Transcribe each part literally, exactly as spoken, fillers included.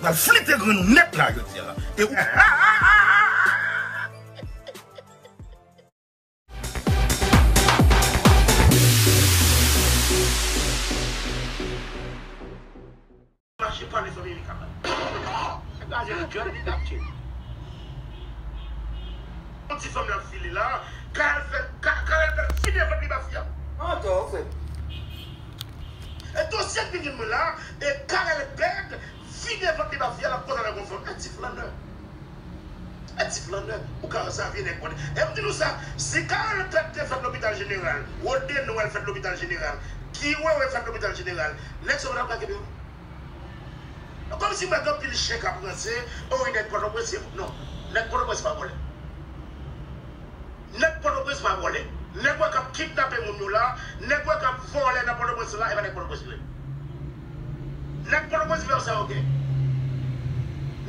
Pral flite grenn ou nèt la jodi a la. E ou mache pale fanmi Mika pale. Yon ti fanm l ap file la. Karèl fè, Ka- Karèl fè vide vant li ba fi a. Antò, frè. E dosye k vin jwenn mwen la, e Karèl Pèd vide vant li ba fi a, l ap koze avèk yon fanm. E ti flannè. E ti flannè. Ou ka sa vye nèg konnen. E m di nou sa, si Karèl Pèd te fèt lopital jeneral, Rodney Noël fèt lopital jeneral, Guy Wewe fèt lopital jeneral, nèg sa yo pa t ap ka kenbe yo. Kòmsi m wè gen anpil chen k ap ranse, o wi nèg Pòtoprens se, non. Nèg Pòtoprens pa vòlè. Nèg Pòtoprens pa vòlè. Nèg wè k ap kidnape moun yo la, nèg wè k ap vòlè nan Pòtoprens la, e pa nèg Pòtoprens yo ye. Nèg Pòtoprens fè yo sa yo gen.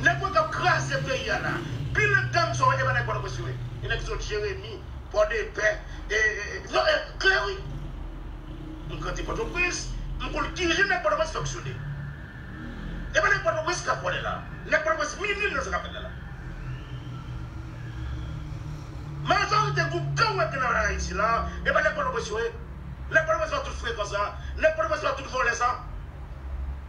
Nèg wè k ap kraze peyi a la. Pil gang sa yo, e pa nèg Pòtoprens yo ye. E nèg ki sot Jeremi, Pòdepè, e, e, e, non, e, klè wi. M grandi Pòtoprens, m konn kijan nèg Pòtoprens fonksyone. E pa nèg Pòtoprens k ap vòlè la. Nèg Pòtoprens minil nan sa k ap fèt la la. Majorite gwoup gang w ap gen nan Ayiti la, e pa nèg Pòtoprens yo ye. Nèg Pòtoprens pa tout frekan sa. Nèg Pòtoprens pa tout vòlè sa.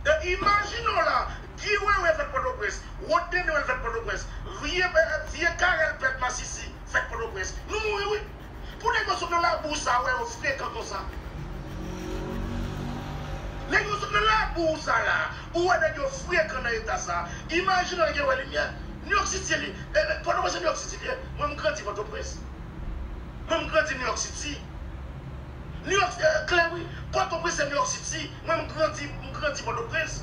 E imajine w la, Guy Wewe fèt Pòtoprens, Rodney Noël fèt Pòtoprens, vye, vye Karèl Pèd masisi fèt Pòtoprens. Nou mouri wi. Pou nèg yo sot nan labou sa, wè yo frekan konsa. Nèg yo sot nan labou sa la, ou wè nèg yo frekan nan eta sa. Imajine w gen wè limyè. New York City li, e, e, Pòtoprens se New York City li ye. Mwen m grandi Pòtoprens. Mwen m grandi New York City. New York, e, klè wi. Pòtoprens se New York City. Mwen m grandi, m grandi Pòtoprens.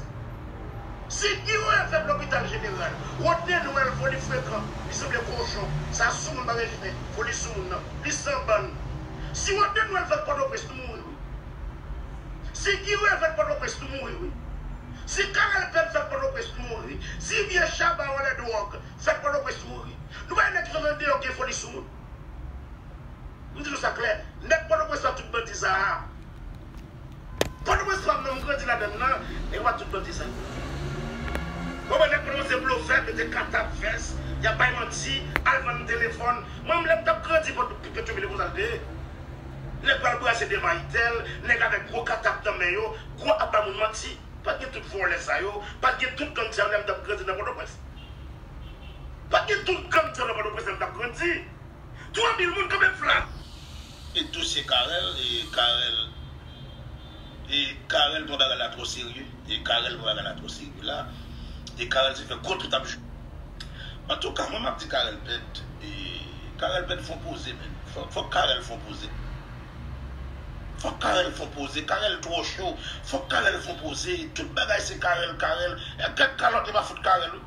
Si Guy Wewe fèt lopital jeneral, Rodney Noël foli frekan, li sanble kochon, sa soumoun pa gen fen, foli soumoun nan, li san bann. Si Rodney Noël fèt Pòtoprens, nou mouri wi. Si Guy Wewe fèt Pòtoprens, nou mouri wi. Si Karèl Pèd fèt Pòtoprens, nou mouri wi. Si vye Chaba vòlè dwòg fèt Pòtoprens, nou mouri wi. Nou pa wè nèg ki sot andeyò ki gen foli soumoun. M di nou sa klè, nèg Pòtoprens pa tout bandi sa a. Pòtoprens pa m nan, m grandi ladann nan, e pa tout bandi sa. Bon, mwen nèg Pòtoprens se blofè, mete katap vès, y ap bay manti, al vann telefòn. Mwen, lè m t ap grandi Pòt-, Petyonvil, e konsa l te ye. Nèg pral brase de Mayitel, nèg avèk gwo katap nan men yo, gwo ap ba moun manti. Pa t gen tout vòlè sa yo, pa t gen tout gang sa yo, lè m t ap grandi nan Pòtoprens. Pa t gen tout gang sa yo nan Pòtoprens lè m t ap grandi. Twa mil moun kanpe flat. E dosye Carel, e Carel, e Carel pran bagay la twò serye. E Carel pran bagay la twò serye la. E Carel se fè kont ou t ap jwe. Antouka, mwen m ap di Carel Pèd, e Carel Pèd fè yon poze, men. Fòk, fòk Carel fè yon poze. Fòk Carel fè yon poze. Carel twò cho. Fòk Carel fè yon poze. Tout bagay se Carel, Carel. E kèk kalòt li pa fout Carel, wi.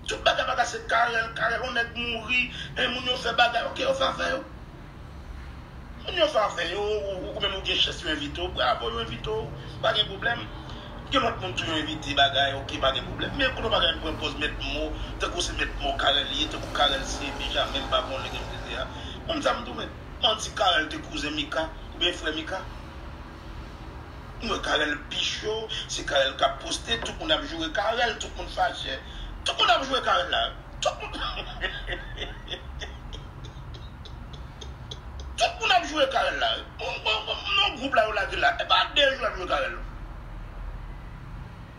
Tout bagay, bagay se Carel, Carel, yon nèg mouri, e moun yo fè bagay, oke, yo fè afè yo. Moun yo fè afè yo, ou, ou menm ou gen chans yo envite w, bravo, yo envite w, pa gen pwoblèm. Gen lòt moun tou yo envite bagay, oke, pa gen pwoblèm. Men kote w pa gen pran pòz mèt mò, tankou se mèt mò Carel ye, tankou Carel se Benjamin, m pa konnen ki kote a. Ban m sa m tou, men. Manti Carel te kouzen Mika, oubyen frè Mika. M wè Carel pi cho, se Carel k ap poste, tout moun ap joure Carel, tout moun fache. Tout moun ap joure Carel la. Tout moun, tout moun ap joure Carel la. Bon, bon, bon, nan gwoup la yo lage la. E pa de jou y ap joure Carel.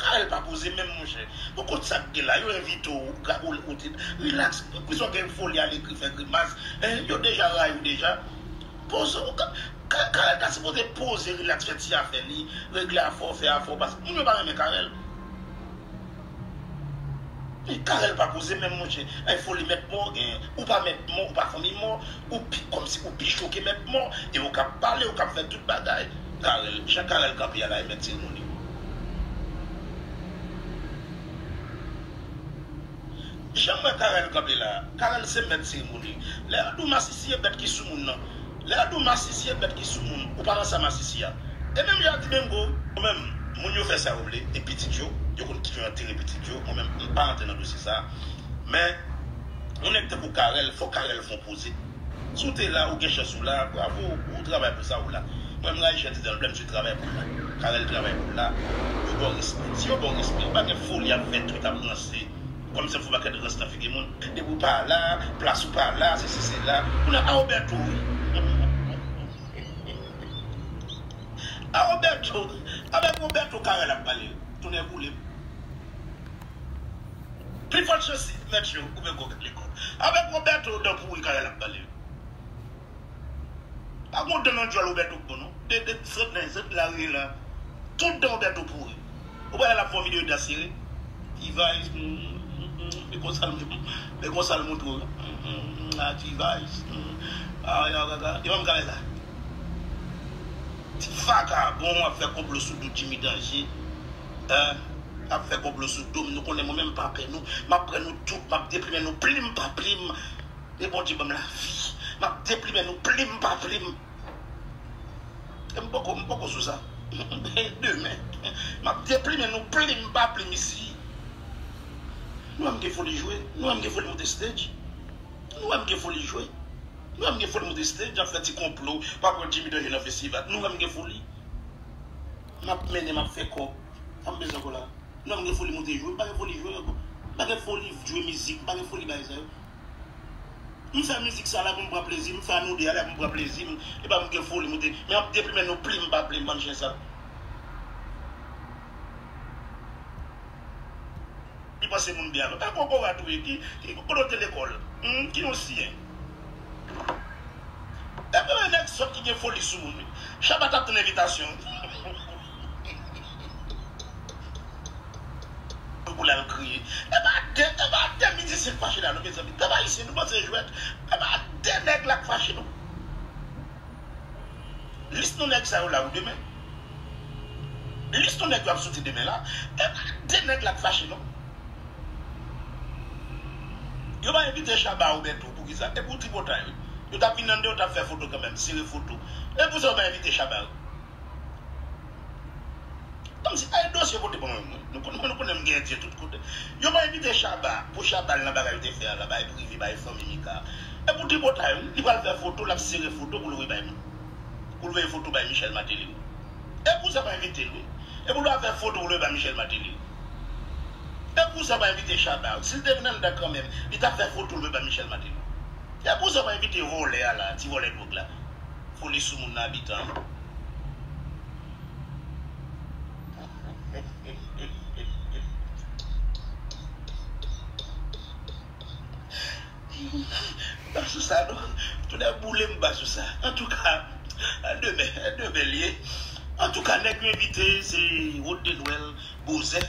Carel pa poze menm, monchè. Bon, kot sa k gen la? Yo envite w, ou, ou, ou te relax. Poukisa w gen foli al ekri, fè grimas? Hein? Yo deja rayi w deja. Poze w, Ka-, Ka-, Carel ta sipoze poze, relax, fè ti afè li, regle afè w, fè afè w, paske moun yo pa renmen Carel. Men Carel pa poze menm, monchè. Ay, foli mèt mò, gen, ou pa mèt mò, ou pa fanmi mò, ou pi, kòmsi ou pi cho ke mèt mò, e ou k ap pale, ou k ap fè tout bagay. Carel, jan Carel kanpe a la, e mèt seremoni. Jan m wè Carel kanpe la, Carel se mèt seremoni. Lè yo di w masisi e bèt ki sou moun nan, lè yo di w masisi e bèt ki sou moun, ou pa nan sa masisi a. E menm jan yo di menm gwo. Mwen menm, moun yo fè sa yo vle, e pitit yo, yo konn kijan yo antere pitit yo, mwen menm, m pa antre nan dosye sa. Men, yon nèg tankou Carel, fòk Carel fè yon poze. Si w te la, ou gen chans ou la, bravo, ou travay pou sa ou la. Mwen, m rayi Jan Ti Dal, lè misye travay pou l la. Karèl travay pou l la. Yo ba w respè. Si yo ba w respè, ou pa gen foli ap fè twit ap ranse. Kòmsi ap fè pakèt rans nan figi moun. Depi w pa la, plas ou pa la, sesi sela. Kounye a, a Roberto, wi. A Roberto, avèk Roberto Karèl ap pale. Tounen boule m. Clifford Chaussy, mèt yo, ou men gwo lekòl. Avèk Roberto, dan pouri Karèl ap pale. Pa gon dan nan djòl Roberto k bon, non. De, de, sot nan, sot lari la. Tout dan Roberto pouri. Ou pa wè l ap fè yon videyo dan sere. T-Vice, mm, mm, mm, men konsa l, men konsa l montre w. Mm, mm, mm, a T-Vice, mm. A, ya, ya, ya. Yo pa m ka wè sa. Ti vakabon ap fè konplo sou do Jimmy Danger. Hein? Ap fè konplo sou do m. Nou konnen mwen menm m pa pè nou. M ap pran nou tout. M ap deplimen nou plim pa plim. E Bondye ban m lavi. M ap deplimen nou plim pa plim. E m poko, m poko sou sa. Demen, m ap deplimen nou plim pa plim isi. Nou wè m gen foli jwe. Nou wè m gen foli monte stage. Nou wè m gen foli jwe. Nou wè m gen foli monte stage, ap fè ti konplo, pa pran Jimmy Danger nan festival. Nou wè m gen foli. M ap mennen, m ap fè kòb. Sa m bezwen ankò la. Non, m gen foli monte jwe, m pa gen foli jwe ankò. M pa gen foli jwe mizik, m pa gen foli bagay sa yo. M fè mizik sa la pou m pran plezi, m fè anode a la pou m pran plezi m. E pa m gen foli monte, men ap deplimen nou plim pa plim, bann chen sal. Li panse moun byen avè l. Pa kokorat ou ye, ki, ki kote w te lekòl? Hmm, ki yon siyen? Epi yon nèg sòt ki gen foli sou moun, wi. Shabba t ap tann envitasyon pou l al kriye. E pa de, e pa de mizisyen k fache la, non, mezanmi. Pèp ayisyen, nou panse jwèt. E pa de nèg la k fache, non. Lis non nèg sa yo la, wi, demen. Lis non nèg yo ap soti demen la. E pa de nèg la k fache, non. Yo pa envite Shabba Roberto, poukisa? E pou tripotay, wi. Yo t ap vin anndan, yo t ap fè foto kanmenm, sere foto. E pou sa yo pa envite Shabba, wi. Kòmsi, ay, dosye pote ban mwen, mwen. Nou konnen, nou konnen m gen endyen tout kote. Yo pa envite Shabba, pou Shabba al nan bagay yo te fè a la, bay prive, bay fanmi Mika. E pou tripotay, wi, li pral fè foto, l ap sere foto pou l voye bay moun. Pou l voye foto bay Michel Martelly, wi. E pou sa pa envite l, wi. E pou l pa fè foto pou l voye bay Michel Martelly, wi. E pou sa pa envite Shabba, wi. Si l te vin anndan kanmenm, li t ap fè foto l voye bay Michel Martelly. E pou sa pa envite vòlè a la, ti vòlè dwòg la. Foli sou moun nan abitan. M pa sou sa, non. Tounen boule m pa sou sa. Antouka, a demen, a demen l ye. Antouka, nèg yo envite, se Wòt de Nwèl, Bozè.